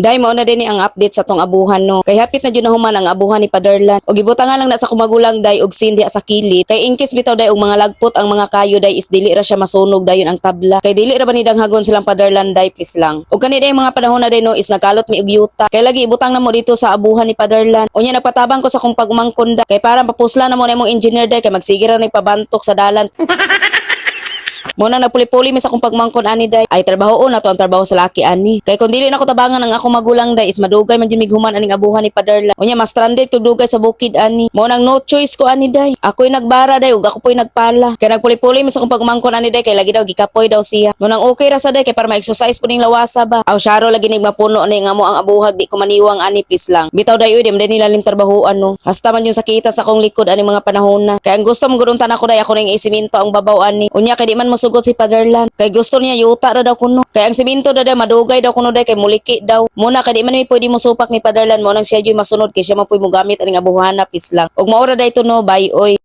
Day, mao na din ni ang update sa tong abuhan, no. Kay hapit na jud na human ang abuhan ni Paderlan. Og gibutangan lang na sa kumagulang, day, og sindi sa kilid. Kay in case bitaw, day, og mga lagpot ang mga kayo, day, is dili ra siya masunog dayon ang tabla. Kay dili ra ba ni danghagon silang Paderlan, day, please lang. Og kani, day, mga panahon na, day, no, is nagkalot mi og yuta. Kay lagi ibutang na mo dito sa abuhan ni Paderlan. Unya nagpatabang ko sa kong pagumangkon da. Kay para papusla na mo na imong engineer, day, kay magsige ra nagpabantok sa dalan. Muna nagpuli-puli mi sa akong pagmangkon ani, day. Ay, trabaho na to ang trabaho sa laki ani. Kay kung dili na ko tabangan ang akong magulang, day, is madugay man jud mighuman aning abuhan ni Paderla. Unya mas stranded kog dugay sa bukid ani. Mo nang no choice ko ani, day. Ako'y nagbara, day, ug ako po'y nagpala. Kay nagpuli-puli mi sa akong pagmangkon ani, day, kay lagi daw gikapoy daw siya. Mo nang okay ra sa, day, kay para ma-exercise po ning lawasa ba. Aw syaro lagi nig mapuno ni nga mo ang abuhag, di ko maniwang ani, please lang. Bitaw, day, uy, di man day nila ling trabahoan, no. Hasta man yung sakita sa akong likod ani mga panahon na. Kay ang gusto mo guduntan ako, day, ako ning isiminto ang babaw ani. Unya kay di man mosugot si Paderlan. Kay gusto niya yuta ra daw kuno. Kay ang simento daw, day, madugay daw kuno, day, kay muliki daw. Muna kay di man mi pwede mosupak ni Paderlan, mo nang siya juy masunod kay siya man puy mogamit aning abuhana, please lang. Ug mao ra day to, no, bye oy.